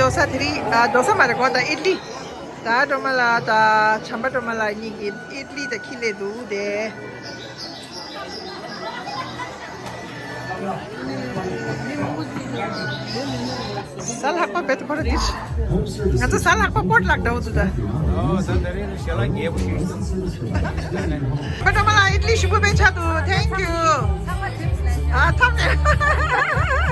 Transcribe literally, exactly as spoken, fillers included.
རྡོ་ས་དེ་རིང་ཨ་རྡོ་ས་མ་རེད་གོ། ད་ཨིད་ལི། ད་སྒྲོལ་མ་ལགས་དང་བྱམས་པ་སྒྲོལ་མ་ལགས་གཉིས་ཀྱིས་ཨིད་ལི་དང་ཁྱི་ལས་འདུག་དེ། གཟའ་ལྷག་པ་བེད་པར་དེ། ང་ཚོ་གཟའ་ལྷག་པ་པོ་ཊི་ལག་འདྲ་བོ་འདུག་ད། ཨོ་ད་ད་རེས་ནི་ཞལ་ལག་རྒྱས་པོ་ཞིག་སོང་། ཁོ་ད་མ་ལ་ཨིད་ལི་ཞིམ་པོ་དཔེ་ཆགས་འདུག Thank you. ཨ་ཐམ་ནས།